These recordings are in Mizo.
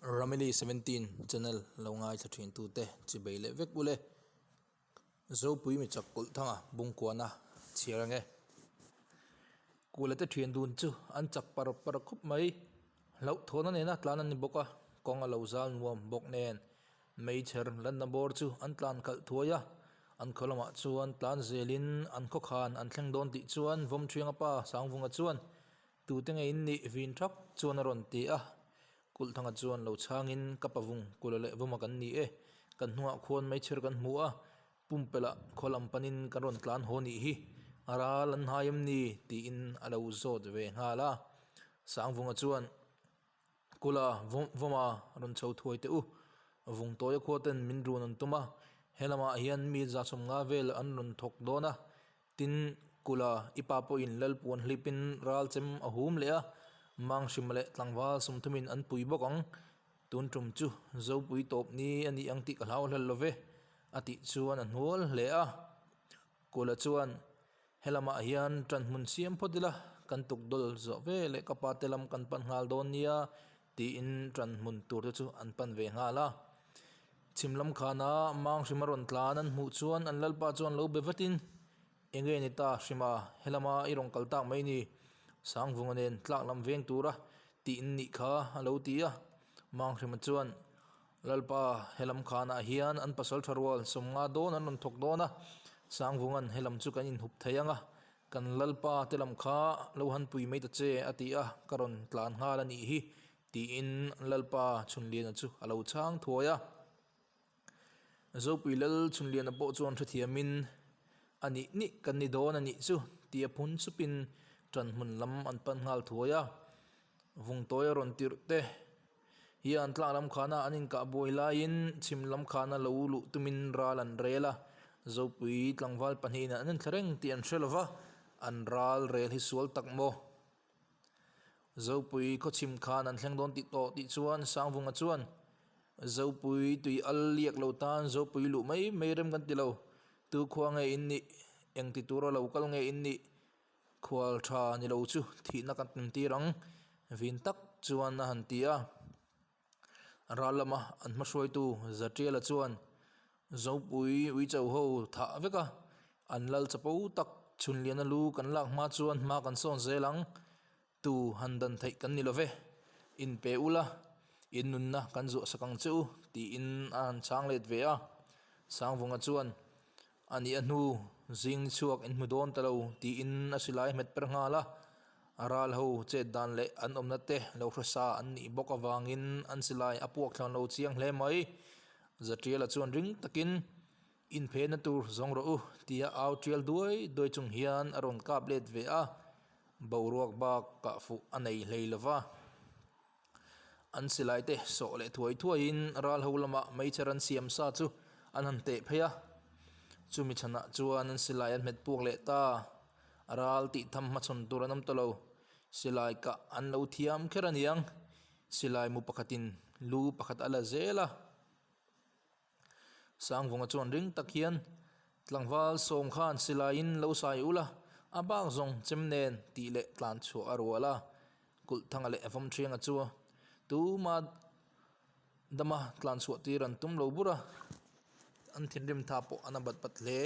Rameli 17 channel lo ngaithla thin tute chibei leh vek ule. Zopui mi chak kulh thanga bungkuana chhiar ange. Kula te thian dun chu an chak par par khawp mai. Hlauhthawna nena tlan a ni bawk a, kawng a lo zal nuam bawk nen. Meichher lanna bawr chu an tlan khalh thuai a, an khaw lamah chuan tlan zelin an khawkhan an thleng dawn tih chuan Vawmthianga pa Sangvunga chuan Tute nge in nih vin thak chuan a rawn ti a, Kulhthanga chuan lo chhangin ka pavung kula leh vawma kan ni e, kan hnungah khuan meichher kan hmu a, pumpelh khaw lam panin kan rawn tlan haw nih hi, a ral an hai em ni? tiin a lo zawt ve nghal a. Sangvunga chuan Kula vawma rawn chho thuai teh u, Vungtawia khua ten min run an tum a, he lamah hian mi 150 vel an rawn thawk dawn a, Tin, Kula, i pa pawhin Lalpuan hlipin ral chem a hum leh a, Manghrima leh tlangval sawmthumin an pui bawk ang. Tun tum chu Zopui tawp ni a ni ang tih ka hlau hlel lo ve, a tih chuan a hnual hle a. Kula chuan, He lamah hian ṭan hmun siam phawt ila, kan tukdawl zawh ve leh ka pa te lam kan pan nghal dawn nia, tiin ṭan hmun tur te chu an pan ve nghal a. Chhim lam khana mang hrima rawn tlan an hmuh chuan an lalpa chuan lo be vatin, Enge ni ta hrima, helama i rawn kal tak mai ni, Sangvunga nen tlak lam veng tura tih in nih kha a lo ti a. Mang hrima chuan, Lalpa, helam khanah hian an pasal tha rual 50 dawn an rawn thawk dawn a, Sangvunga'n helam chu kan inhup thei ang a, kan lalpa te lam kha lo han pui mai ta che a ti a, ka rawn tlan nghal a nih hi. Tiin Lalpa Chhunliana chu a lo chhang thuai a. Zopui Lal Chhunliana pawh chuan hrethiamin, A nih nih kan ni dawn a nih chu tia phun supin ṭan hmun lam an pan nghal thuai a. Vungtawi a rawn tirh te hian tlak lam khana an inkah buai laiin chhim lam khana lo luh tumin ral an rel a. Zopui tlangval pahnihin an enthla reng tih an hre lova, an ral rel hi sual tak maw? Zopui khawchhim khan an thleng dawn tih tawh tih chuan Sangvunga chuan Zopui tui al liak lo tan Zopui luh mai mai rem kan ti lo, tu khua nge in nih, eng ti tura lo kal nge in nih, khual tha ni lo chu thihna kan tum tir ang vin tak chuan a han ti a. Ral lama an hmahruaitu Zatiala chuan Zopui Uicho ho thah vek a, an lal chapo tak Chhunliana lu kan lak hma chuan hma kan sawn zel ang, tu han dan theih kan ni lo ve, inpe ula, in nunna kan zuah sak ang che u tiin a han chhang let ve a. Sangvunga chuan A nih a hnu zing ni chhuak in hmu dawn ta lo tiin a silai hmet per nghal a, a ral ho chet dan leh an awmna te lo hresa an nih bawk avangin an silai a puak thlan lo chiang hle mai. Zatiala chuan ring takin inphehna tur zawng rawh u tia au tial duai duai chung hian a rawn kap let ve a, boruak bak kah fuh a nei hlei lova. An silai te sawh leh thuai thuaiin ral ho lamah meichher an siam sa chu an han teh phei a, chumi chhanah chuan an silai an hmet puak leh ta, ral tih tham hmachhawn tur an awm ta lo, silai kah an lo thiam kher a niang, silai mu pakhatin lu pakhat a la zel a. Sangvunga chuan ring tak hian tlangval sawm khan silaiin lo sai ula, a bak zawng chem nen tih leh tlan chhuah a rual a. Kulhthanga leh Vawmthianga chu tuma dama tlan chhuah tir an tum lo bur a, an thinrim tha pawh an a bat bat hle.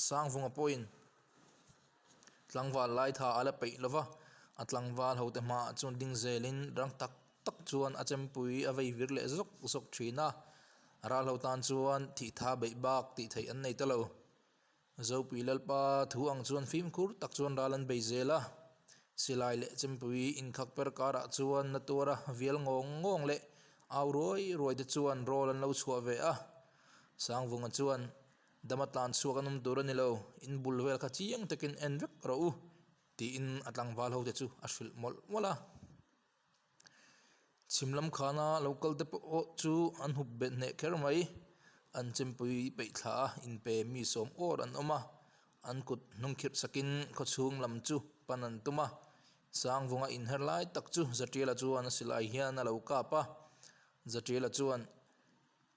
Sangvunga pawhin Tlangval lai tha a la peih lo va, a tlangval hote hmaah chuan ding zelin rang tak tak chuan a chempui a vei vir leh zawk zawk thin a, ral ho tan chuan thih tha beih bak tih theih an nei ta lo. Zopui Lalpa thu ang chuan fimkhur tak chuan ral an bei zel a, silai leh chempui inkhak per karah chuan na tuara vial ngawng ngawng leh au ruai ruai te chuan rawl an lo chhuah ve a, Sangvunga chuan Dama tlan chhuak an awm tur a ni lo, in bul vel kha chiang takin en vek rawh u, tiin a tlangval hote chu a hrilh mawlh mawlh a. Chhim lam khana lo kal te pawh chu an hup bet hneh kher mai, an chempui peih thla a inpe mi sawm awr an awm a, an kut hnung khirh sakin khawchhung lam chu pan an tum a. Sangvunga inher lai tak chu Zatiala chuan a silai hian a lo kap a, Zatiala chuan.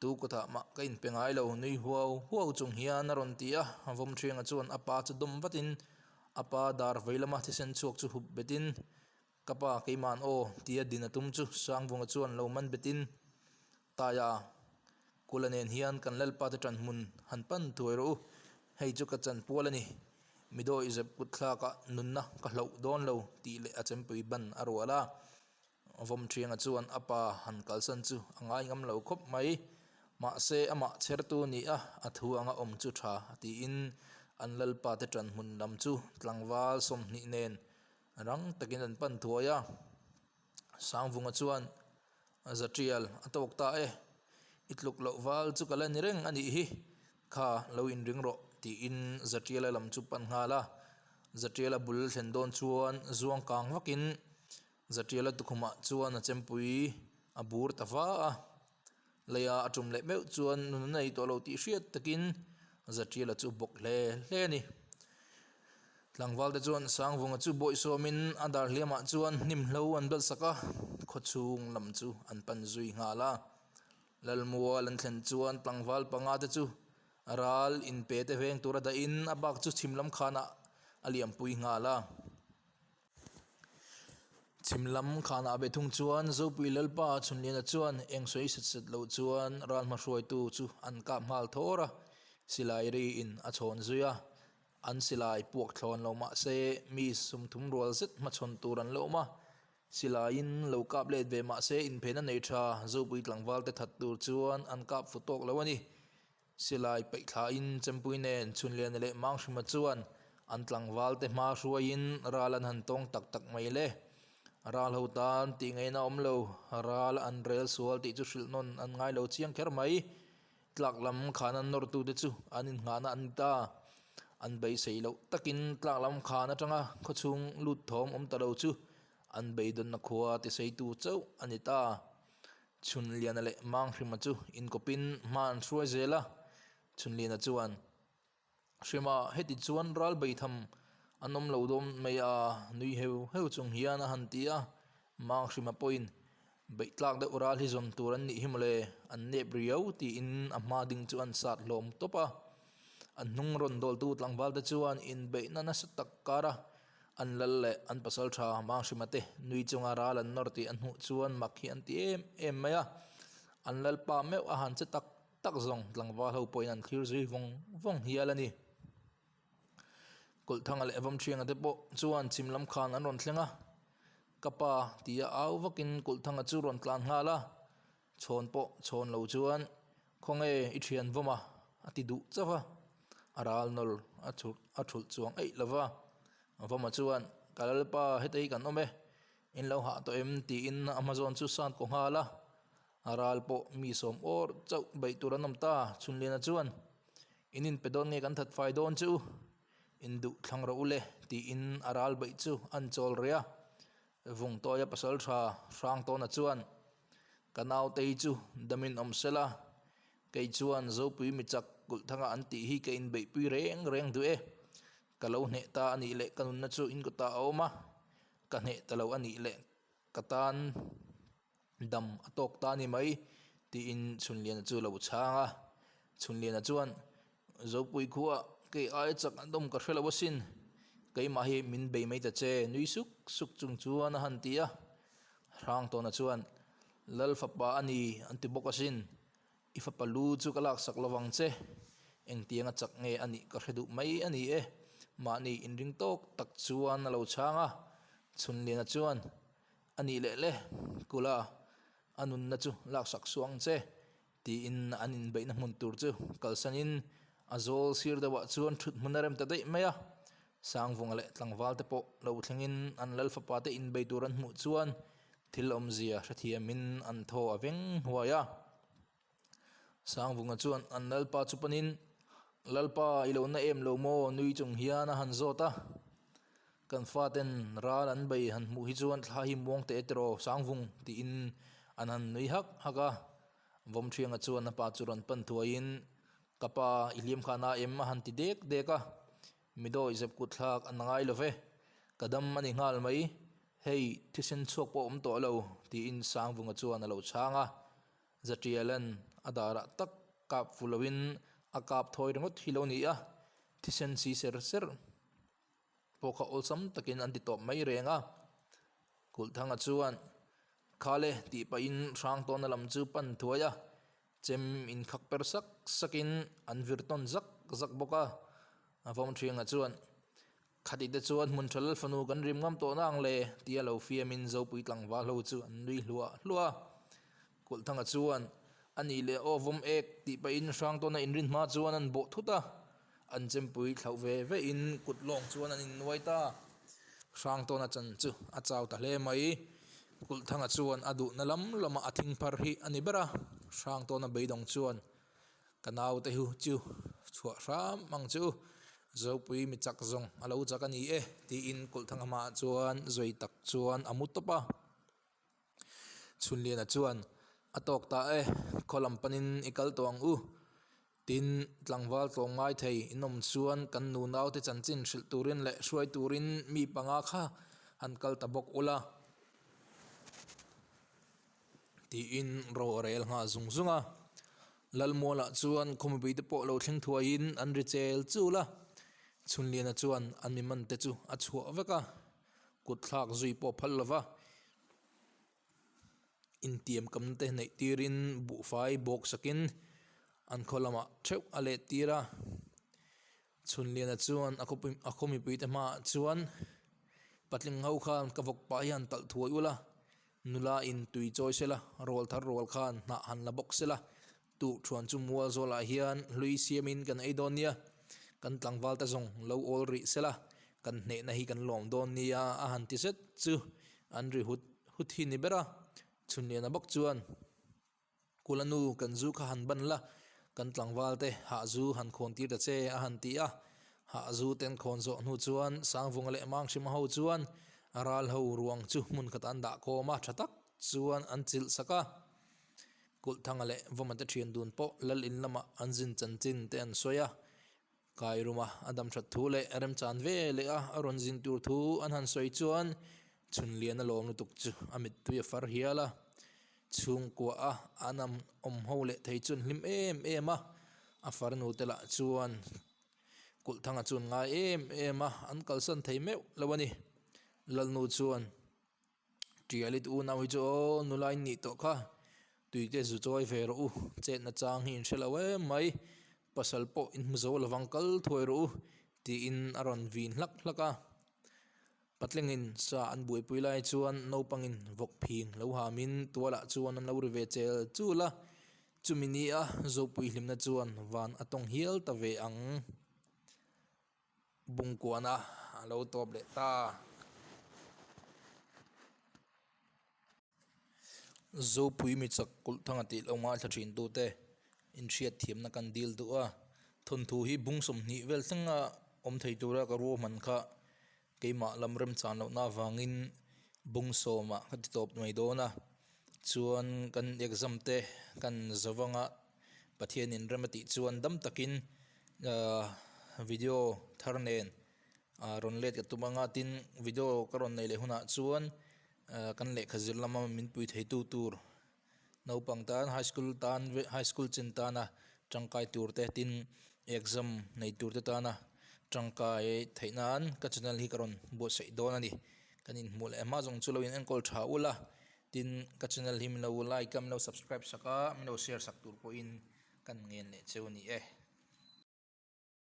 Tu kutah mah ka inpe ngai lo, nui huau huau chung hian a rawn ti a, Vawmthianga chuan a pa chu dawm vatin a pa dar vei lama thisen chhuak chu hup betin, Ka pa keima'n aw tia din a tum chu Sangvunga chuan lo man betin, Taia, Kula nen hian kan Lalpa te ṭan hmun han pan thuai rawh u, hei chu ka chan pual a ni. Mi dawi zep kut thlakah nunna ka hloh dawn lo tih leh a chempui ban a rual a. Vawmṭhianga chuan a pa han kalsan chu a ngai ngam lo khawp mai. Mahse amah chhertu ni a, a thu anga awm chu ṭha a tiin an Lalpa te ṭan hmun lam chu tlangval 20 nen rang takin an pan thuai a. Sangvunga chuan Zatial a tawk ta e, i tluk loh val chu ka la ni reng a nih hi, kha lo inring rawh tiin Zatiala lam chu pan nghal a. Zatiala bul thlen dawn chuan zuang kang vakin Zatiala tukhumah chuan a chempui a bur ta va a, leia a tum leh meuh chuan nun a nei tawh lo tih hriat takin Zatiala chu bawk hle hle a ni. Tlangval te chuan Sangvunga chu bawihsawmin a dar hliamah chuan hnim hlo an belh sak a, khawchhung lam chu an pan zui nghal a. Lalmual an thlen chuan tlangval panga te chu ral inpe te veng tura dahin a bak chu chhim lam khanah a liampui nghal a. Chhim lam khanah ve thung chuan Zopui Lalpa Chhunliana chuan eng sawi set set loh chuan ral hmahruaitu chu an kap nghal thawr a, silai riin a chhawn zui a, an silai puak thlawn lo mah se mi sumthum rual zet hmachhawn tur an la awm a, silaiin lo kap let ve mah se inphen a nei tha Zopui tlangval te that tur chuan an kap fu tawk lo a ni. Silai peih thlain Chempui nen Chhunliana leh Manghrima chuan an tlangvalte hma hruaiin ral an han tawng tak tak mai le. Ral ho tan tih ngaihna a awm lo, ral an rel sual tih chu hrilh nawn an ngai lo chiang kher mai. Tlak lam khan an nawrtute chu an innghahna an ni ta. An beisei loh takin tlak lam khan atanga khawchhung lut thawm awm ta lo chu an beidawnna khua tiseitu chauh a ni ta. Chhunliana leh Manghrima chu inkawpin hma an hruai zel a, Chhunliana chuan, Hrima, heti chuan ral beitham an awm lo dawn mai a, nui heu heu chung hian a han ti a, Manghrima pawhin, Beih tlak deuh ral hi zawn tur an nih hi mawle, an nep riau tiin a hma ding chu an sat hlawm tawp a. An hnung rawn dawltu tlangval te chuan inbeihna nasa tak kar a, An lal leh an pasal tha Manghrima te nui chunga ral an nawr tih an hmuh chuan mak hi an ti em em mai a. An lalpa meuh a han che tak tak zawng tlangval ho pawhin an thlir zui vawng vawng hial a ni. Kulhthanga leh Vawmṭhianga te pawh chuan chhim lam khan an rawn thleng a, Ka pa tia au vakin Kulhthanga chu rawn tlan nghal a, Chhawn pawh chhawn lo chuan Khawnge i thian vawm a? a ti duh chauh a, a ral nawl a chhulh a thulh chuang eih lo va. Vawma chuan Ka lalpa heta hi kan awm e, in lo hah tawh em? tiin a hma zawn chu san kaw nghal a, a ral pawh mi sawm awr chauh beih tur an awm ta. Chhunliana chuan In inpe dawn nge kan that fai dawn che u? In duh thlang rawh u le tiin a ral beih chu an chawl rih a. Vungtawia pasal tha Hrangtawna chuan, Ka naute hi chu damin awm sela, kei chuan Zopui mi chak kulhthanga an tih hi ka inbeihpui reng reng duh e. Ka lo hneh ta a nih leh ka nunna chu in kutah a awm a, ka hneh ta lo a nih leh ka tan dam a tawk ta a ni mai, tiin Chhunliana chu lo chhang a. Chhunliana chuan, Zopui khua kei aia chak an awm ka hre lo asin, keimah hi min bei mai ta che, nui suk suk chung chuan a han ti a. Hrangtawna chuan, Lal fapa a ni an ti bawk asin, i fapa lu chu ka laksak lovang che, engtianga chak nge a nih ka hre duh mai a ni e, mahni inring tawk tak chuan a lo chhang a. Chhunliana chuan, A nih leh le, Kula, a nunna chu laksak suh ang che, Tiin an inbeihna hmun tur chu kalsanin a zawl sir deuhah chuan thut hmun a rem ta daih mai a. Sangvunga leh tlangval te pawh lo thlengin an lal fapa te inbei tur an hmuh chuan thil awmzia hrethiamin an thaw a veng huai a. Sangvunga chuan an lalpa chu panin, Lalpa i lo na em lo maw? nui chung hian a han zawt a. Kan faten ral an bei han hmuh hi chuan thla hi muang teh tiraw Sangvung tiin an han nui hak hak a. Vawmṭhianga chuan a pa chu rawn pan thuaiin, Ka pa, i hliam kha na em? a han ti dek dek a. Mi dawi zep kut thlak an ngai lo ve. Ka dam a ni nghal mai. Hei, thisen chhuak pawh awm tawh lo, tiin Sangvunga chuan a lo chhang a. Zatialan a darah tak kap fu loin a kap thawi ringawt hi lo ni a, thisen si ser ser pawh kha awlsam takin an ti tawp mai reng a. Kulhthanga chuan, Khale tih pahin Hrangtawna lam chu pan thuai a, chem inkhak per sak sakin an vir tawn zak zak bawk a. A Vawmṭhianga chuan, Khati te chuan hmun ṭha lal fanu kan rim ngam tawh na ang le tia lo fiamin Zopui tlangval ho chu an nui hluah hluah a. Kulhthanga chuan, A nih leh aw vawm ek tih pahin Hrangtawna inrin hma chuan an bawh thut a. An chempui thlauh ve ve in kut lawng chuan an innuai ta. Hrangtawna chan chu a chau ta hle mai. Kulhthanga chuan a duhna lam lamah a thing phar hi a ni ber a. Hrangtawna beidawng chuan, Ka naute hu chu chhuah hram ang chu, Zopui mi chak zawng a lo chak a ni e, tiin Kulhthanga hmaah chuan zui tak chuan a mu tawp a. Chhunliana chuan, A tawk ta e, khaw lam panin i kal tawh ang u. Tin, tlangval tlawm ngai thei in awm chuan kan nu naute chanchin hrilh turin leh hruai turin mi panga kha han kal ta bawk ula, tiin ro a rel nghal zung zung a. Lalmualah chuan khawmipui te pawh lo thleng thuaiin an ri chel chul a, Chhunliana chuan an mi man te chu a chhuah vek a. Kut thlak zui pawh phal lova intiam kamna te neih tirin buhfai bawk sakin an khaw lamah theuh a let tir a. Chhunliana chuan a khawpui a khaw mipui te hmaah chuan patling ho khan ka vawk pah hian talh thuai ula nula in tui chawi sela rual thar rual khan hnah han la bawk sela Tuh thuan chu mual zawlah hian hlui siamin kan ei dawn nia, kan tlangval te zawng lo awl rih sela, kan hnehna hi kan lawm dawn nia a han ti zet chu an ri hut hut hi ni ber a. Chhunliana bawk chuan Kula nu kan zu kha han ban la, kan tlangval te hah zu han khawn tir ta che a han ti a. Hah zu ten khawn zawh hnu chuan Sangvunga leh Manghrima ho chuan ral ho ruang chu hmun khatah an dah khawm a, tha tak chuan an chilh sak a. Kulhthanga leh Vawmate thian dun pawh lal in lamah an zin chanchin te an sawi a, Kairuma a dam that thu leh remchan ve leh a a rawn zin tur thu an han sawi chuan Chhunlian a lawm lutuk chu a mittui a far hial a, chhungkua a an awm ho leh thei chu an hlim em em a, a farnu te lah chuan Kulhthanga chuan ngai em em a, an kalsan thei meuh lo a ni. Lalnu chuan. Tialit unau hi chu aw nula in nih tawh kha tuite zu chawi ve rawh u chetna chang hi in hre lo em mai pasal pawh in hmu zo lovang kal thuai rawh u tiin a rawn vin hlak hlak a patlingin sa an buaipui lai chuan naupangin vawk phing lo hamin tualah chuan an lo ri ve chel chul a chumi nia Zopui hlimna chuan van a tawng hial ta ve ang. Bungkuana a lo tawp leh ta. Zopui mi chak kulh thanga tih lo ngaithla thin tute inhriat thiamna kan dil duh a, thawnthu hi bung 20 vel thlenga awm thei tura ka ruahman kha keimah lam remchan lohna avangin bung sawmah ka ti tawp mai dawn a, chuan kan exam te kan zo anga Pathianin rem a tih chuan dam takin ahh video thar nen ah rawn let ka tum anga tin video ka rawn neih leh hunah chuan ah kan lehkha zir lama min pui thei tu tur naupang tan high school tan high school chin tana tangkai tur te tin exam nei tur te tana tangkai theih nan ka channel hi ka rawn buatsaih dawn a ni kan inhmuh leh hma zawng chu lo in enkawl tha ula. Tin, ka channel hi min lo like a, min lo subscribe sak a, min lo share sak tur pawhin kan ngen leh cheu a ni e.